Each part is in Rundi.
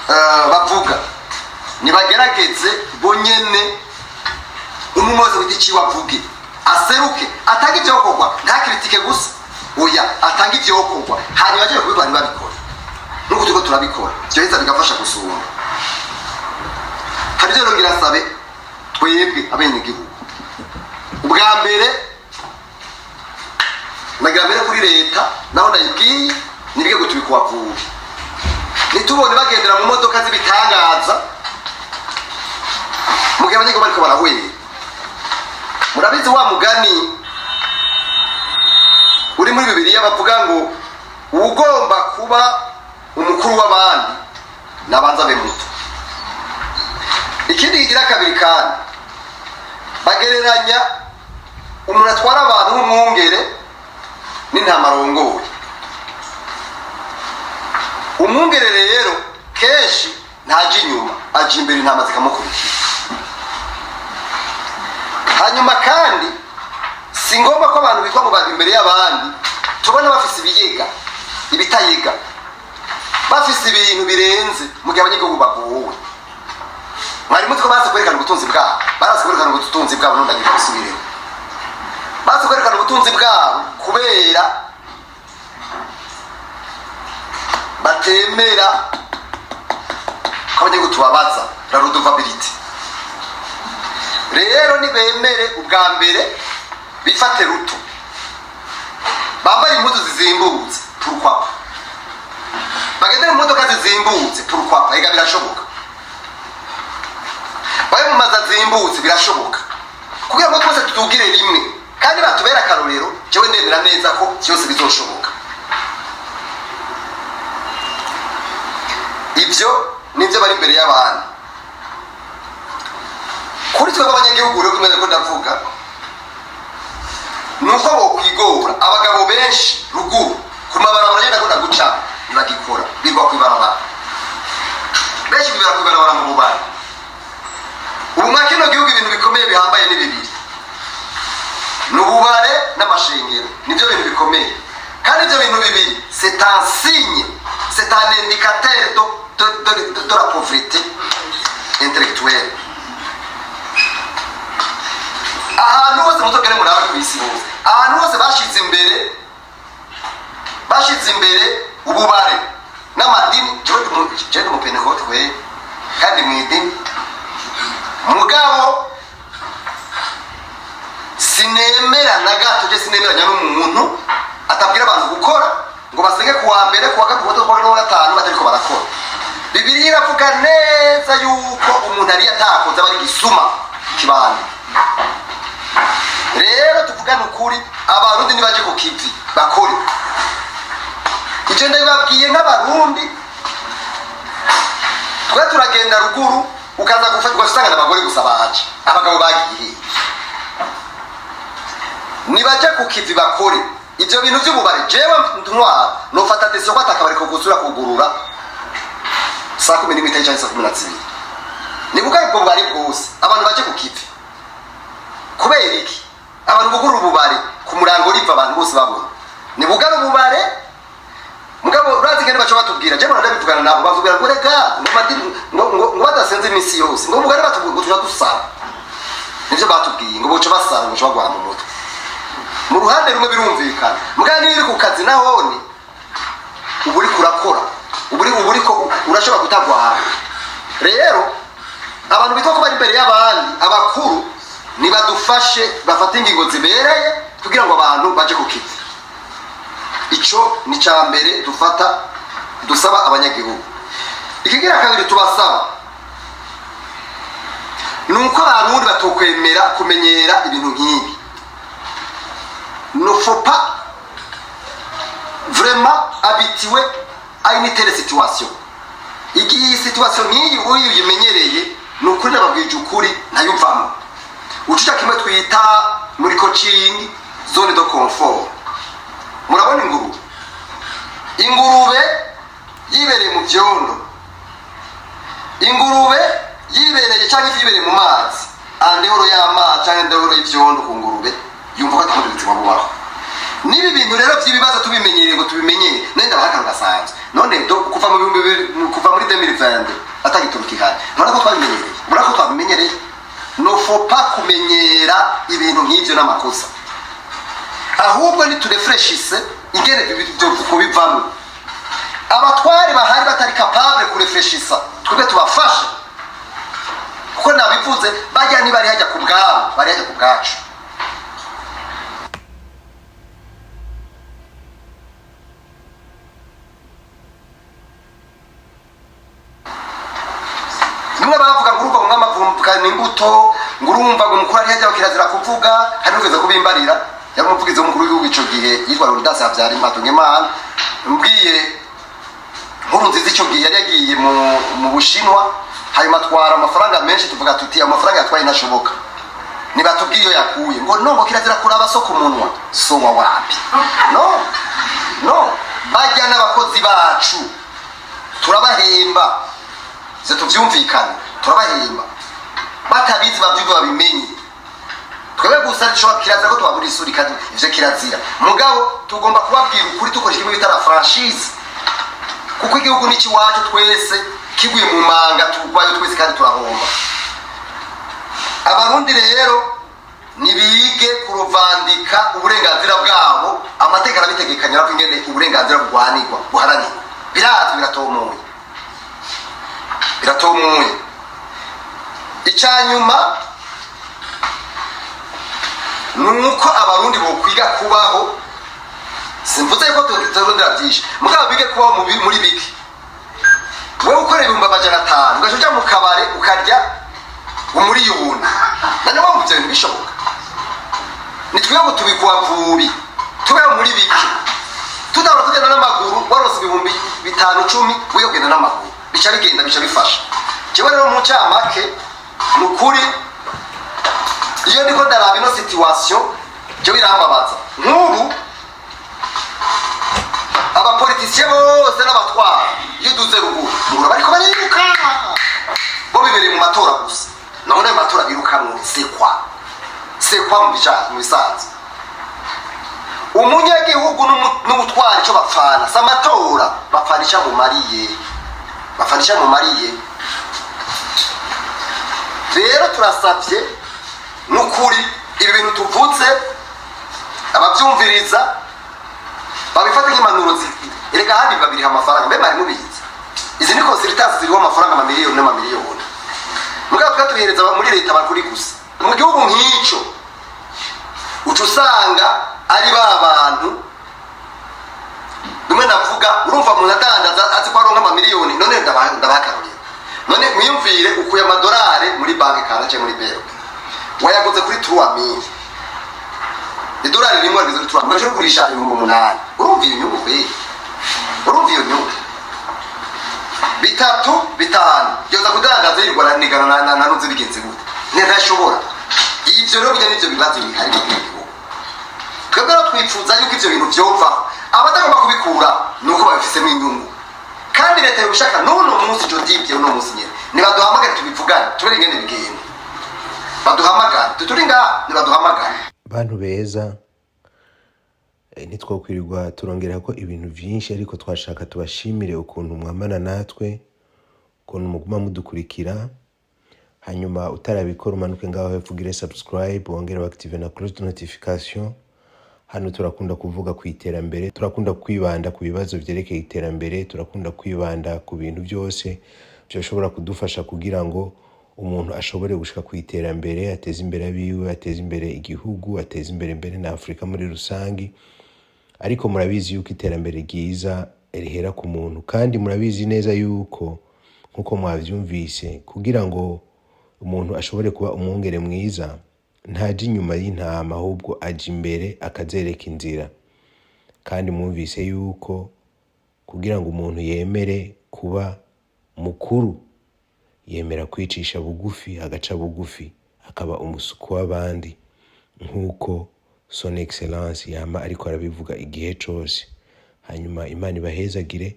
Bavuga nibagerageze bonyene, umwe wese ku giti ciwe avuge, aseruke, atange ivyokorwa, nta critique gusa, oya, atange ivyokorwa, hanyuma agiye kubikora ntibabikore nuko turiko turabikora, vyoheza bigafasha gusumba. Hari ivyo nongera nsabe twebwe abenegihugu. Ubwa mbere nagira mbere kuri leta, naho nayibwiye, nibige ngo tubikubavuye, ntitubone bagendera mu modoka z'ibitangaza mu gihe abanyagihugu bariko barahwera. Murabizi wa mugani uri muri Bibiliya bavuga ngo ugomba kuba umukuru w'abandi nabanza abe muto. Ikindi kigira kabiri kandi, bagereranya umuntu atwara abantu w'umwungere n'intama arongoye. Umwungere rero kenshi ntaja inyuma, aja imbere, intama zikamukurikira. Hanyuma kandi si ngombwa ko abantu bitwa ngo bari imbere y'abandi tubona bafise ibiyega, ibitayega, bafise ibintu birenze mu gihe abanyagihugu bagowe. Mwari mutwe bazi kwerekana ubutunzi bwabo, barazi kwerekana ubutunzi bwabo, none ndagira bisubiremo, bazi kwerekana ubutunzi bwabo kubera batemera ko abanyagihugu tubabaza la redevabilité. Rero nibemere ubwa mbere bifate ruto, bambare impuzu zizimbutse, pourquoi pas, bagendere mu modoka zizimbutse, pourquoi pas, ega birashoboka, babe mu mazu azimbutse, birashoboka, kugira ngo twese tutugire rimwe kandi batubere akarorero. Jewe ndemera neza ko byose bizoshoboka. Ibyo nibyo bari imbere y'abantu. Kuri twebwe abanyagihugu rero, kumenya ko ndavuga ni uko bokwigora. Abagabo benshi ruguru ku mabarabara yenda akunda guca ntibagikora, birirwa kw'ibarabara, benshi bibera kw'ibarabara mu bubari. Ubu mwa kino gihugu ibintu bikomeye bihambaye ni bibiri: ni ububare n'amashengero, nibyo bintu bikomeye. Kandi ibyo bintu bibiri, c'est un signe, c'est un indicateur de la pauvreté intellectuelle. Ahantu hose mutogere murabe ku isi hose, ahantu hose bashize imbere ububare n'amadini. Jewe ndi umupentekote we kandi mu idini, mugabo sinemera na gato, je sinemeranya n'umuntu atabwira abantu gukora, ngo basenge kuwa mbere, kuwa kabiri, kuwa gatatu, kuwa gatanu batariko barakora. Bibiliya iravuga neza yuko umuntu ariyo atakoze aba ari gisuma kibanda. Rero tuvugane ukuri, Abarundi nibaje ku kivi bakore. Ivyo ndabibabwiye nk'Abarundi. Twe turagenda ruguru, ukaza gufata ugasanga abagore gusa baje, abagabo bagiye hehe? Nibaje ku kivi bakore. Ivyo bintu vy'ububare, jewe ntwara nofata décision ko atakabari ko gusubira kugurura saa 11 canke saa 12. Nibuka ubwo bubari bwose, abantu baje ku kivi. Kubera iki abantu bugurura ububare ku murango riva abantu bose babona? Nibugare ububare. Mugabo urazi kandi baca batubwira, jewe ndabivugana nabo, bavugira ngo rega ngo madini ngo badasenze iminsi yose, ngo bugare batubwira ngo tuja dusara. Nivyo batubwiye, ngo boca basara, ngo boca bagwara mu mutwe. Mu ruhande rumwe birumvikana, mugabo niba uri ku kazi nahone uba uriko urakora, uba uriko urashobora kutagwara. Rero abantu bitwa ko bari imbere y'abandi, abakuru, nibadufashe bafate ingingo zibereye kugira ngo abantu baje ku kivi. Ico ni ca mbere dufata dusaba abanyagihugu. Ikigira kabiri tubasaba ni uko Abarundi batokwemera kumenyera ibintu nk'ibi. Ne faut pas vraiment habituer à une telle situation. Igihe iyi situation nk'iyi uyu uyimenyereye, ni ukuri nababwije ukuri, ntayuvamo. Ucuca kimwe twita muri coaching zone de confort. Murabona ingurube, ingurube yibereye mu vyondo, ingurube yibereye cyangwa ifi yibereye mu mazi, en dehors y'amazi cyangwa en dehors y'ivyondo, ku ngurube yumva ko atabundi buzima bubaho. N'ibi bintu rero by'ibibazo tubimenyereye, ngo tubimenyere, nenda ndabaha akantu gasanzwe. None kuva mu 2000, kuva muri 2020 atagitoro kihari, urabona ko twabimenyereye, urabona ko twabimenyereye. Ne faut pas kumenyera ibintu nk'ivyo, n'amakosa. Ahubwo niturefreshise ingene ibyo kubivamo. Abatwari bahari batari capable kurefreshisa, twebwe tubafashe, kuko nabivuze, bajya ntibari hajya ku bwabo, bari hajya ku bwacu. Bimwe bavuga ngo urumva ngo mwamavumvukana imbuto, ngo urumva ngo umukuru ari hajya, kirazira kuvuga. Hari n'ugeze kubimbarira, yari umuvugizi w'umukuru w'igihugu ico gihe, yitwa Leonidas Habyarimana Hatungimana. Mbwiye nkuru nziza, icyo gihe yari yagiye mu Bushinwa, hanyuma atwara amafaranga menshi. Tuvuga tuti amafaranga yatwaye ntashoboka, nibatubwiye iyo yakuye. Ngo no, ngo kirazira kuraba so ku munwa so wa wapi. No, no, bajya n'abakozi bacu, turabahemba. Ivyo tuvyumvikane, turabahemba. Batabizi bavyumve, babimenye. Twebwe gusa dushobora, kirazira ko tubabura isuri, kandi ivyo kirazira. Mugabo tugomba kubabwira ukuri dukoresha kimwe bita la franchise, kuko igihugu ni iwacu twese. Kiguye mu manga turwayo twese kandi turahomba. Abarundi rero nibige kuruvandika uburenganzira bwabo. Amategeko arabitegekanya ko ingene uburenganzira bugwanirwa, buharanirwa, birazwi, biratomoye, biratomoye. Icyanyuma ni uko Abarundi bokwiga kubaho. Simvuze ko turondera byinshi, mugabo bige kubaho muri bike. Wewe ukora 500,000, ugaca uja mu kabare ukarya umuriyoni, none wumva ivyo bintu bishoboka? Nitwiga ngo tubigwa vubi, tubeho muri bike, tudahora tugenda n'amaguru. Waronse 5000, 10, wiga kugenda n'amaguru, bica bigenda, bica bifasha. Jewe rero mu ncamake, ni ukuri, iyo ndiko ndaraba ino situation, jewe irambabaza. Nk'ubu abapolitisiye bose n'abatwara, iyo uduze ruguru mugura bariko bariruka, bo bibereye mu matora gusa. None ayo matora birukamwo, c'est quoi? C'est quoi? Mu bisanzwe umunyagihugu n'ubutwara ico bapfana si amatora, bapfana ico amumariye, bapfana ico amumariye. Rero turasavye n'ukuri, ibi bintu tuvuze, abavyumviriza babifate nk'impanuro. Erega ahandi babiriha amafaranga, mbe mwari mubizi? Izi ni consultance ziriho amafaranga, amamiliyoni n'amamiliyoni. Mugabo twe tubihereza muri leta bakuri gusa. Mu gihugu nk'ico uca usanga ari ba bantu bimwe navuga. Urumva umuntu adandaza azi ko aronka amamiliyoni. None ndabaha akarorero. None mwiyumvire, ukuye amadolari muri banki kana cyangwa muri BRB, wayaguze kuri 3000, idolari rimwe rigeze kuri 3000, ugaca ugurisha 8000. Urumva iyo nyungu kweli? Urumva iyo nyungu? Bitatu, bitanu, yoza kudandaza yirirwa aranigana na nuzi, bigenze gute? Ntashobora. Ivyo rero bijya n'ivyo bibazo bihari mu gihugu. Twebwe rero twifuza yuko ivyo bintu vyovaho. Abatagomba kubikura ni uko babifisemo inyungu, kandi leta yobishaka n'uno munsi. Jo dibye uno munsi nyene, nibaduhamagare tubivugane, tubere ingene bigenda. Baduhamagare, tuturi ngaha, nibaduhamagare. Bantu beza, ntitwokwirirwa turongera ko ibintu vyinshi, ariko twashaka tubashimire ukuntu mwamana natwe, ukuntu muguma mudukurikira. Hanyuma utarabikora, umanuke ngaho hepfo ugire subscribe, wongere active na cloche de notification. Hano turakunda kuvuga ku iterambere, turakunda kwibanda ku bibazo vyerekeye iterambere, turakunda kwibanda ku bintu byose byoshobora kudufasha kugira ngo umuntu ashobore gushika ku iterambere, ateze imbere abiwe, ateze imbere igihugu, ateze imbere mbere na Afurika muri rusangi. Ariko murabizi yuko iterambere ryiza rihera ku muntu, kandi murabizi neza yuko, nk'uko mwavyumvise, kugira ngo umuntu ashobore kuba umwungere mwiza, ntaja inyuma y'intama, ahubwo aja imbere akazereka inzira. Kandi mwumvise yuko kugira ngo umuntu yemere kuba mukuru, yemera kwicisha bugufi, agaca bugufi, akaba umusuku w'abandi, nk'uko Son Excellence yama ariko arabivuga igihe cose. Hanyuma Imana ibahezagire.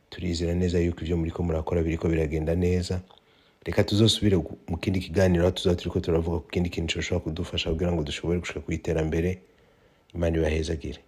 Turizera neza yuko ibyo muriko murakora biriko biragenda neza. Reka tuzosubire mu kindi kiganiro, aho tuzaba turiko turavuga ku kindi kintu coshobora kudufasha kugira ngo dushobore gushika ku iterambere. Imana ibahezagire.